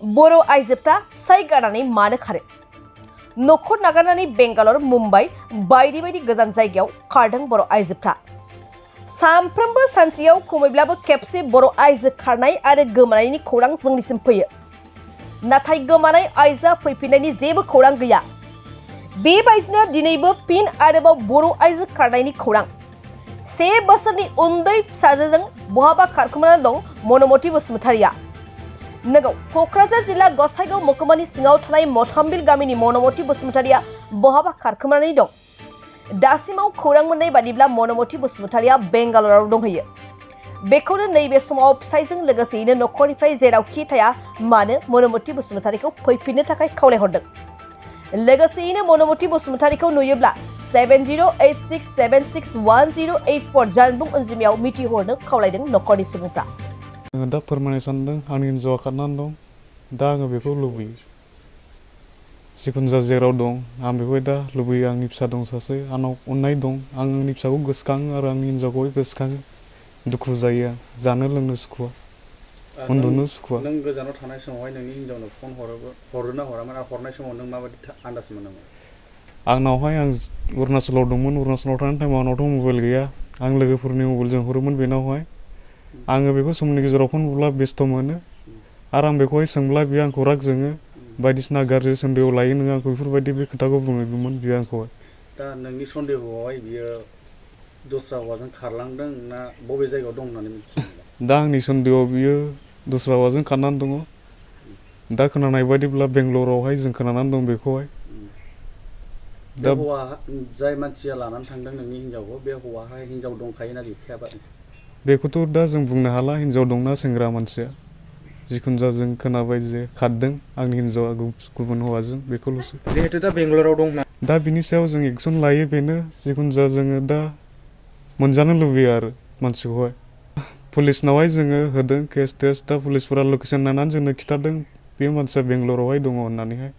बर' आइजोफ्रा फिसाय गारनानै मानो खारो? नखर नागारनानै बेंगालर, मुम्बाइ बायदि बायदि गोजान जायगायाव खारदों बर' आइजोफ्रा। सानफ्रोमबो सानसेयाव खमैब्लाबो खेबसे बर' आइजो खारनाय आरो गोमानायनि खौरां जोंनिसिम फैयो। नाथाय गोमानाय आइजोआ फैफिननायनि जेबो खौरां गैया। बेबायदिनो दिनैबो फिन आरोबाव बर' आइजो खारनायनि खौरां। 1 बोसोरनि उन्दै फिसाजोजों बहाबा खारखोमानानै दं मनमति बसुमतारिया। नोंगौ, क'क्राझार जिल्ला गसाइगाव महकुमानि सिङाव थानाय मथामबिल गामिनि मनमति बसुमतारिया बहाबा खारखोमानानै दं। दासिमाव खौरां मोननाय बादिब्ला मनमति बसुमतारिया बेंगालराव दंहैयो। बेखौनो नैबे समाव फिसायजों लोगोसेयैनो नखरनिफ्राय जेरावखि थाया मानो मनमति बसुमतारिखौ फैफिननो थाखाय खावलायहरदों। लोगोसेयैनो मनमति बसुमतारिखौ नुयोब्ला 7086761084 जानबुं अनजिमायाव मिथिहरनो खावलायदों नखरनि सुबुंफ्रा। दा फोरमायनो सानदों आंनि हिन्जावा खारनानै दं। दा आङो बेखौ लुबैयो। जिखुनु जा जेराव दं आं बेखौ दा लुबैयो। आंनि फिसा दं सासे, आंनाव अननाय दं। आं आंनि फिसाखौ गोसोखाङो आरो आंनि हिन्जावखौ गोसोखाङो। दुखु जायो, जानो लोंनो सुखुवा, उन्दुनो सुखुवा। नों गोजानाव थानाय समावहाय नोंनि हिन्जावनो फन हरोना हरामोन आरो हरनाय समाव नों माबायदि आन्दाज मोनोमोन? आंनावहाय आं अरुणाचलाव दंमोन। अरुणाचलाव थानाय टाइमाव आंनावथ' मबाइल गैया। आं लोगोफोरनि मबाइलजों हरोमोन बेनावहाय। आङो बेखौ समनि गेजेराव फन बुब्ला बेस्थ' मोनो आरो आं बेखौहाय सोंब्ला बियो आंखौ राग जोङो, बायदिसिना गाज्रि सन्देह लायो नों आंखौ, बेफोरबायदि बे खोथाखौ बुङोमोन बियो आंखौहाय। दा नोंनि सन्देहआवहाय बियो दस्रा हौवाजों खारलांदों ना बबे जायगायाव दं होननानै मिथियो? दा आंनि सन्देहआव बियो दस्रा हौवाजों खारनानै दङ। दा खोनानाय बायदिब्ला बेंगलरावहाय जों खोनानानै दं बेखौहाय। दा हौवा जाय मानसिया लानानै थांदों नोंनि हिन्जावखौ, बे हौवाहाय हिन्जाव दंखायोना गैखायाबा? बेखौथ' दा जों बुंनो हाला हिन्जाव दंना सेंग्रा मानसिया। जिखुनु जा जों खोनाबाय जे खारदों आंनि हिन्जावा गुबुन हौवाजों, बेखौल'सो। जिहेतु दा बेंगलराव दं ना, दा बिनि सायाव जों एक्सन लायो बेनो। जिखुनु जा जोङो दा मोनजानो लुबैयो आरो मानसिखौहाय। पुलिसनावहाय जोङो होदों केस टेस्ट। दा पुलिसफोरा लकेसन नायनानै जोंनो खिन्थादों बे मानसिया बेंगलरावहाय दङ होननानैहाय।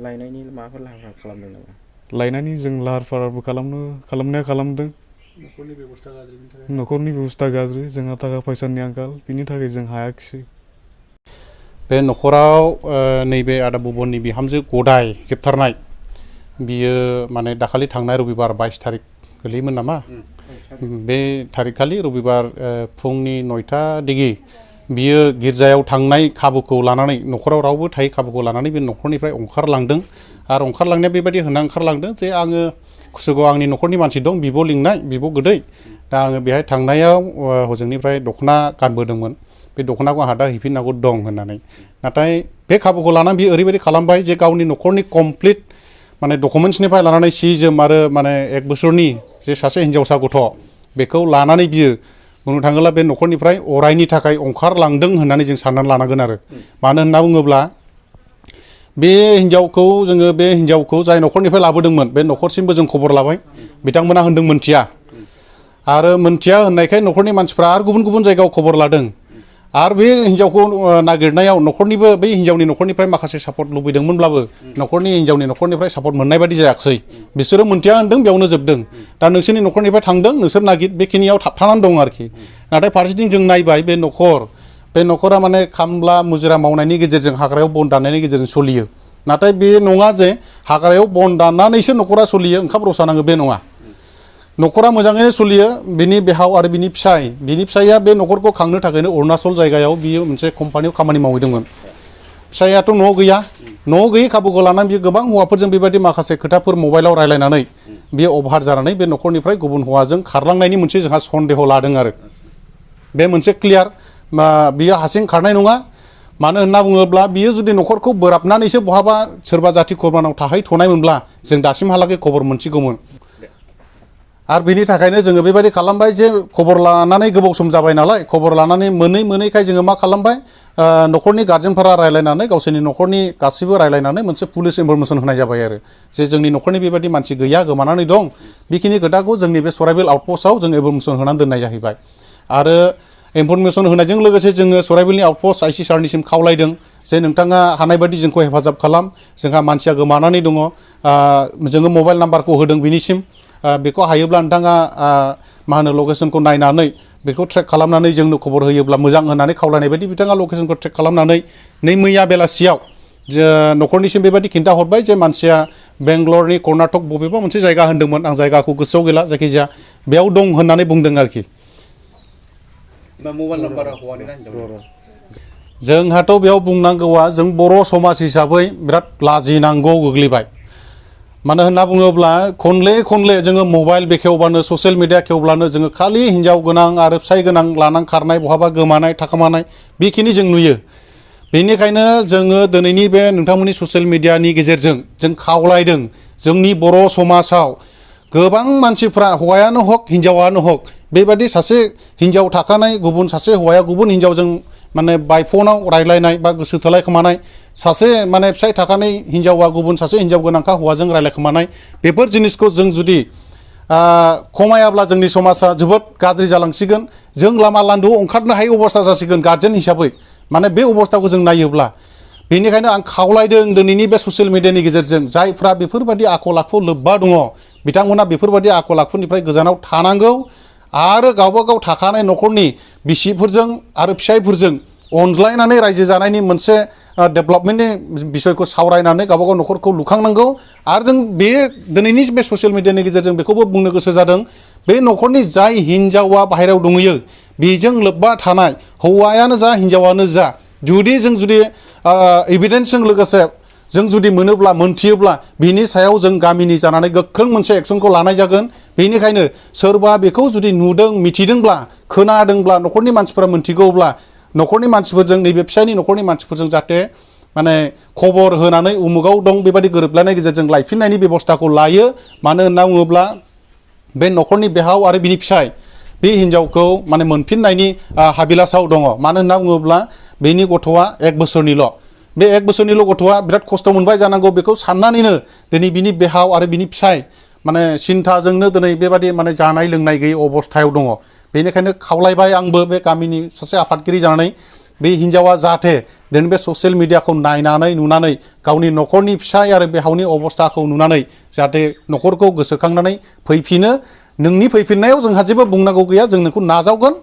लायनायनि माबाफोर लाहार फाहार खालामदों नामा? लायनायनि जों लाहार फाहारबो खालामनाया खालामदों। न'खरनि बेबस्था गाज्रि, जोंहा थाखा फैसानि आंखाल, बिनि थाखाय जों हायाखिसै। बे न'खराव नैबे आदा बुबननि बिहामजो गदाय जोबथारनाय, बियो माने दाखालि थांनाय रबिबार 22 थारिख गोलैयोमोन नामा? बे थारिखखालि रबिबार फुंनि 9टा दिगि बियो गिर्जायाव थांनाय खाबुखौ लानानै, न'खराव रावबो थायै खाबुखौ लानानै बे न'खरनिफ्राय ओंखारलांदों। आरो ओंखारलांनाया बेबायदि होना ओंखारलांदों जे आङो कुसुगाव आंनि न'खरनि मानसि दं, बिब' लिंनाय, बिब' गोदै। दा आङो बेहाय थांनायाव हजोंनिफ्राय दख'ना गानबोदोंमोन। बे दख'नाखौ आंहा दा हैफिननांगौ दं होननानै। नाथाय बे खाबुखौ लानानै बियो ओरैबायदि खालामबाय जे गावनि न'खरनि कमप्लिट माने डकुमेन्ट्सनिफ्राय लानानै सि जोम आरो माने 1 बोसोरनि जे सासे हिन्जावसा गथ' बेखौ लानानै बियो बुंनो थाङोब्ला बे न'खरनिफ्राय अरायनि थाखाय ओंखारलांदों होननानै जों साननानै लानांगोन आरो। मानो होनना बुङोब्ला बे हिन्जावखौ जाय न'खरनिफ्राय लाबोदोंमोन बे न'खरसिमबो जों खबर लाबाय। बिथांमोना होनदों मोनथिया। आरो मोनथिया होननायखाय न'खरनि मानसिफ्रा आरो गुबुन गुबुन जायगायाव खबर लादों। आरो बे हिन्जावखौ नागिरनायाव न'खरनिबो बै हिन्जावनि न'खरनिफ्राय माखासे सापर्ट लुबैदोंमोनब्लाबो हिन्जावनि न'खरनिफ्राय सापर्ट मोननाय बायदि जायाखिसै। बिसोरो मोनथिया होनदों, बेयावनो जोबदों। दा नोंसोरनि न'खरनिफ्राय थांदों, नोंसोर नागिर, बेखिनियाव थाबथानानै दं आरोखि। नाथाय फारसेथिं जों नायबाय बे न'खरा माने खामला मुजिरा मावनायनि गेजेरजों, हाग्रायाव बन दाननायनि गेजेरजों सोलियो। नाथाय बे नङा जे हाग्रायाव बन दाननानैसो न'खरा सोलियो, ओंखाम रसा नाङो, बे नङा। न'खरा मोजाङैनो सोलियो। बिनि बिहाव आरो बिनि फिसाया बे न'खरखौ खांनो थाखायनो अरुणाचल जायगायाव बियो मोनसे कम्पानियाव खामानि मावहैदोंमोन। फिसायाथ' न'आव गैया। न'आव गैयै खाबुखौ लानानै बियो गोबां हौवाफोरजों बेबायदि माखासे खोथाफोर मबाइलाव रायलायनानै बियो अभार जानानै बे न'खरनिफ्राय गुबुन हौवाजों खारलांनायनि मोनसे जोंहा सन्देह लादों आरो। बे मोनसे क्लियार, बियो हारसिं खारनाय नङा। मानो होनना बुङोब्ला बियो जुदि न'खरखौ बोराबनानैसो बहाबा सोरबा जाथि खुरमानाव थाहैथ'नायमोनब्ला जों दासिमहालागै खबर मोनसिगौमोन। आरो बिनि थाखायनो जोङो बेबायदि खालामबाय जे खबर लानानै गोबाव सम जाबाय नालाय, खबर लानानै मोनैखाय जोङो मा खालामबाय, न'खरनि गार्जेनफोरा रायलायनानै, गावसोरनि न'खरनि गासैबो रायलायनानै मोनसे पुलिस इनफरमेसन होनाय जाबाय आरो जे जोंनि न'खरनि बेबायदि मानसि गैया, गोमानानै दं। बेखिनि खोथाखौ जोंनि बे सराइबिल आउटपस्टआव जों इनफरमेसन होनानै दोननाय जाहैबाय। आरो इनफरमेसन होनायजों लोगोसे जोङो सराइबिलनि आउटपस्ट आइसि सारनिसिम खावलायदों जे नोंथाङा हानाय बायदि जोंखौ हेफाजाब खालाम, जोंहा मानसिया गोमानानै दङ। जोङो मबाइल नाम्बारखौ होदों बिनिसिम। बेखौ हायोब्ला नोंथाङा लकेसनखौ नायनानै बेखौ ट्रेक खालामनानै जोंनो खबर होयोब्ला मोजां होननानै खावलायनाय बायदि बिथाङा लकेसनखौ ट्रेक खालामनानै नै मैया बेलासियाव न'खरनिसिम बेबायदि खिन्थाहरबाय जे मानसिया बेंगलरनि कर्नाटक बबेबा मोनसे जायगा होन्दोंमोन आं जायगाखौ गोसोआव गैला जायखिजाया बेयाव दं होननानै बुंदों आरोखि मबाइल नाम्बारा हौवानि ना हिनजावनि जोंहाथ' बेयाव बुंनांगौआ जों बर' समाज हिसाबै बिराद लाजिनांगौ गोग्लैबाय मानो होनना बुङोब्ला खनले जोङो मबाइल बेखेवबानो ससियेल मिडिया खेवब्लानो जोङो खालि हिन्जाव गोनां आरो फिसाय गोनां लानानै खारनाय बहाबा गोमानाय थाखोमानाय बेखिनि जों नुयो बेनिखायनो जोङो दिनैनि बे नोंथांमोननि ससियेल मिडियानि गेजेरजों जों खावलायदों जोंनि बर' समाजाव गोबां मानसिफ्रा हौवायानो हक हिन्जावानो हक बेबादि सासे हिन्जाव थाखानाय गुबुन सासे हौवाया गुबुन हिन्जावजों माने बायफनाव रायलायनाय बा गोसो थोलायखोमानाय सासे माने फिसाय थाखानाय हिन्जावा गुबुन सासे हिन्जाव गोनांखा हौवाजों रायलायखोमानाय बेफोर जिनिसखौ जों जुदि खमायाब्ला जोंनि समाजा जोबोद गाज्रि जालांसिगोन जों लामा लान्दोआव ओंखारनो हायै अबस्था जासिगोन गार्जेन हिसाबै माने बे अबस्थाखौ जों नायोब्ला बेनिखायनो आं खावलायदों दिनैनि बे ससियेल मिडियानि गेजेरजों जायफ्रा बेफोरबायदि आखल आखु लोब्बा दङ बिथांमोना बेफोरबायदि आखल आखुनिफ्राय गोजानाव थानांगौ आरो गावबा गाव थाखानाय न'खरनि बिसिफोरजों आरो फिसायफोरजों अनज्लायनानै रायजो जानायनि मोनसे डेभेलपमेन्टनि बिसयखौ सावरायनानै गावबा गाव न'खरखौ लुखांनांगौ आरो जों बे दिनैनि बे ससियेल मिडियानि गेजेरजों बेखौबो बुंनो गोसो जादों बे न'खरनि जाय हिन्जावा बाहेरायाव दंहैयो बेजों लोब्बा थानाय हौवायानो जा हिन्जावानो जा जुदि एभिडेन्सजों लोगोसे जों जुदि मोनोब्ला मोनथियोब्ला बिनि सायाव जों गामिनि जानानै गोख्रों मोनसे एक्सनखौ लानाय जागोन बेनिखायनो सोरबा बेखौ जुदि नुदों मिथिदोंब्ला खोनादोंब्ला न'खरनि मानसिफोरा मोनथिगौब्ला न'खरनि मानसिफोरजों नैबे फिसायनि न'खरनि मानसिफोरजों जाहाथे माने खबर होनानै उमुगाव दं बेबायदि गोरोबलायनाय गेजेरजों लायफिननायनि बेबस्थाखौ लायो मानो होनना बुङोब्ला बे न'खरनि बिहाव आरो बिनि फिसाय बे हिन्जावखौ माने मोनफिननायनि हाबिलासाव दङ मानो होनना बुङोब्ला बेनि गथ'आ 1 बोसोरनिल' बे 1 बोसोरनिल' गथ'आ बिराद खस्थ' मोनबाय जानांगौ बेखौ साननानैनो दिनै बिनि बिहाव आरो बिनि फिसाय माने सिन्थाजोंनो दिनै बेबादि माने जानाय लोंनाय गैयै अबस्थायाव दङ बेनिखायनो खावलायबाय आंबो बे गामिनि सासे आफादगिरि जानानै बे हिन्जावा जाहाथे दिनै बे ससियेल मिडियाखौ नायनानै नुनानै गावनि न'खरनि फिसाय आरो बिहावनि अबस्थाखौ नुनानै जाहाथे न'खरखौ गोसोखांनानै फैफिनो नोंनि फैफिननायाव जोंहा जेबो बुंनांगौ गैया जों नोंखौ नाजावगोन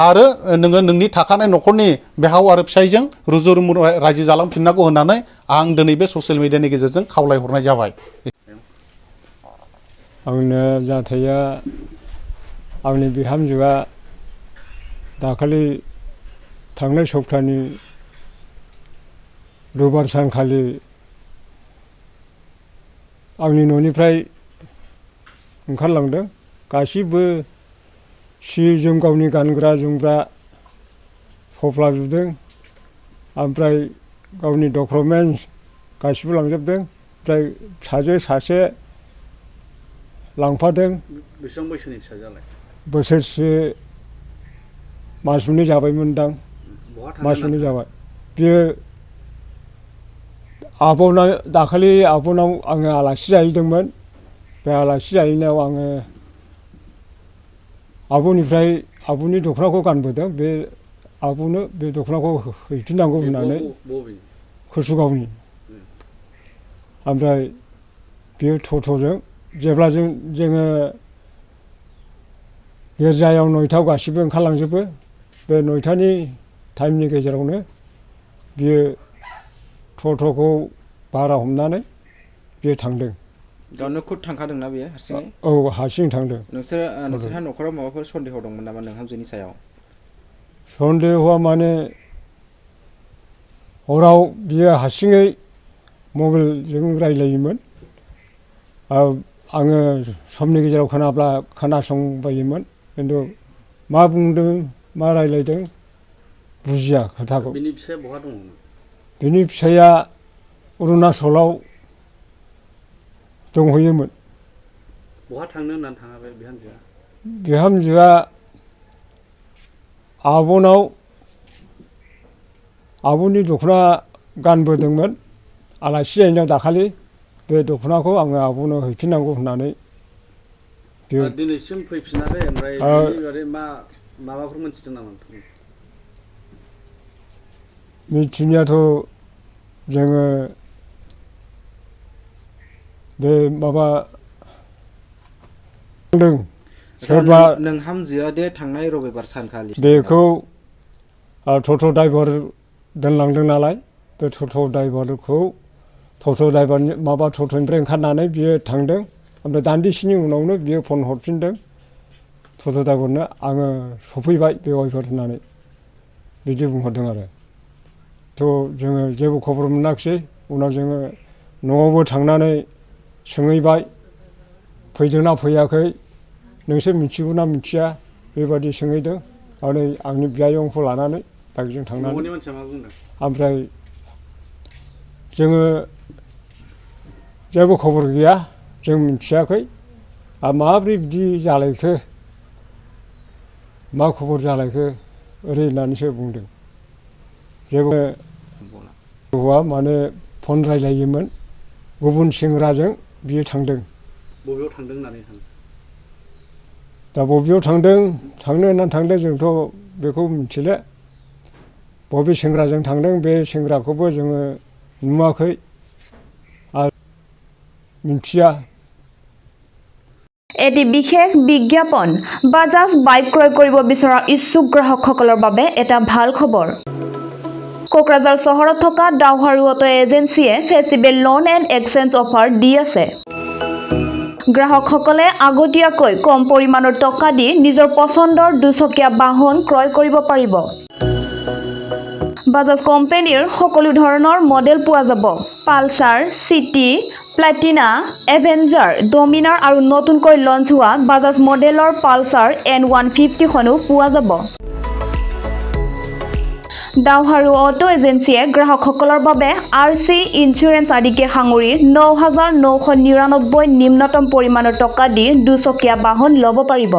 आरो नोङो नोंनि थाखानाय न'खरनि बिहाव आरो फिसायजों रुजु रुमु रायजो जालांफिननांगौ होननानै आं दिनै बे ससियेल मिडियानि गेजेरजों खावलायहरनाय जाबाय आंनो जाथाया आंनि बिहामजोआ दाखालि थांनाय सप्तानि रबिबार सानखालि आंनि न'निफ्राय ओंखारलांदों गासिबो सि जोम गावनि गानग्रा जोमग्रा थफ्लाजोबदों ओमफ्राय गावनि डकुमेन्टस गासिबो लांजोबदों ओमफ्राय फिसाजो सासे लांफादों बेसेबां बैसोनि फिसाजोआलाय बोसोरसे मास मोननै जाबायमोनदां मास मोननै जाबाय बियो दाखालि आब'नाव आङो आलासि जाहैदोंमोन बे आलासि जाहैनायाव आङो आब'निफ्राय आब'नि दख'नाखौ गानबोदों बे आब'नो बे दख'नाखौ हैफिननांगौ होननानै कसुगावनि ओमफ्राय बियो टट'जों जेब्ला जोङो गिर्जायाव 9थायाव गासिबो ओंखारलांजोबो बे 9थानि टाइमनि गेजेरावनो बियो टट'खौ भारा हमनानै बियो थांदों गावनो खुद थांखादोंना बेयो हारसिङै औ हारसिं थांदों नोंसोरहा न'खराव माबाफोर सन्देह दंमोन नामा नोंहामजोनि सायाव सन्देहआ माने हराव बियो हारसिङै मबाइलजों रायलायोमोन आङो समनि गेजेराव खोनासंबायोमोन खिन्थु मा बुंदों मा रायलायदों बुजिया खोथाखौ बिनि फिसाया बहा दङ बिनि फिसाया अरुणाचलाव दंहैयोमोन बहा थांनो होननानै थाङा बे बिहामजोआ बिहामजोआ आब'नि दख'ना गानबोदोंमोन आलासि जाहैनायाव दाखालि बे दख'नाखौ आङो आब'नो हैफिननांगौ होननानै दिनैसिम फैफिनाखै ओमफ्राय बेबादि माबाफोर मोनथिदों नामा मिथिनायाथ' जोङो बे माबा सोरबा नों हामजोआ दे थांनाय रबिबार सानखालि बेखौ टट' ड्राइभार दोनलांदों नालाय बे टट' ड्राइभारनि माबा टट'निफ्राय ओंखारनानै बियो थांदों ओमफ्राय दान्दिसेनि उनावनो बियो फन हरफिनदों टट' ड्राइभारनो आङो सफैबाय बेवाइफोर होननानै बिदि बुंहरदों आरो थ' जोङो जेबो खबर मोनाखिसै उनाव जोङो न'आवबो थांनानै सोंहैबाय फैदोंना फैयाखै नोंसोर मिथिगौ ना मिथिया बेबादि सोंहैदों आरो आंनि बियायंखौ लानानै बाइकजों थांनानै न'नि मानसिया मा बुंदों ओमफ्राय जोङो जेबो खबर गैया जों मिथियाखै आरो माब्रै बिदि जालायखो मा खबर जालायखो ओरै होननानैसो बुंदों जेबो हौवा माने फन रायलायोमोन गुबुन सेंग्राजों बियो थांदों बबेयाव थांदों होननानै थांदों दा बबेयाव थांदों थांनो होननानै थांदों जोंथ' बेखौ मिथिले बबे सेंग्राजों थांदों बे सेंग्राखौबो जोङो नुवाखै आरो मिथिया এটি বিশেষ বিজ্ঞাপন বাজাজ বাইক ক্ৰয় কৰিব বিচৰা ইচ্ছুক গ্ৰাহকসকলৰ বাবে এটা ভাল খবৰ কোকৰাঝাৰ চহৰত থকা ডাউহাৰু অটো এজেন্সিয়ে festival loan and exchange offer দি আছে গ্ৰাহকসকলে আগতীয়াকৈ কম পৰিমাণৰ টকা দি নিজৰ পছন্দৰ দুচকীয়া বাহন ক্ৰয় কৰিব পাৰিব বাজাজ কোম্পানীৰ সকলো ধৰণৰ মডেল পোৱা যাব Pulsar city Platina avenger Dominar আৰু নতুনকৈ লঞ্চ হোৱা বাজাজ মডেলৰ পালসাৰ N150 খনো পোৱা যাব ডাউহাৰু অটো এজেন্সিয়ে গ্ৰাহকসকলৰ বাবে RC ইন্স্যুৰেন্স আদিকে সাঙুৰি 9,999 নিম্নতম পৰিমাণৰ টকা দি দুচকীয়া বাহন ল'ব পাৰিব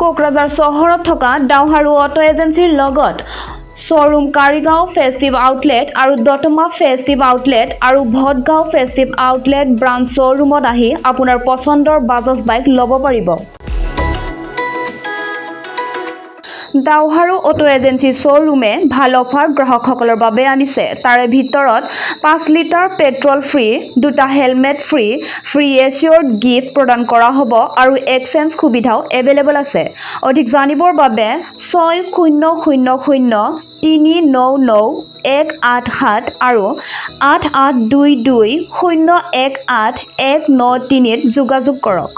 কোকৰাঝাৰ চহৰত থকা ডাউহাৰু অটো এজেন্সিৰ লগত শ্বৰুম কাৰিগাঁও ফেষ্টিভ আউটলেট আৰু দতমা ফেষ্টিভ আউটলেট আৰু ভটগাঁও ফেষ্টিভ আউটলেট ব্ৰাঞ্চ শ্বৰুমত আহি আপোনাৰ পছন্দৰ বাজাজ বাইক ল'ব পাৰিব ডাউহাৰু অটো এজেন্সি শ্বৰুমে ভাল অফাৰ গ্ৰাহকসকলৰ বাবে আনিছে তাৰে ভিতৰত 5 লিটাৰ পেট্ৰল ফ্ৰী দুটা হেলমেট ফ্ৰী এচিয়ৰ্ড গিফ্ট প্ৰদান কৰা হ'ব আৰু এক্সচেঞ্জ সুবিধাও এভেইলেবল আছে অধিক জানিবৰ বাবে 6000399187 আৰু 8822018193 ত যোগাযোগ কৰক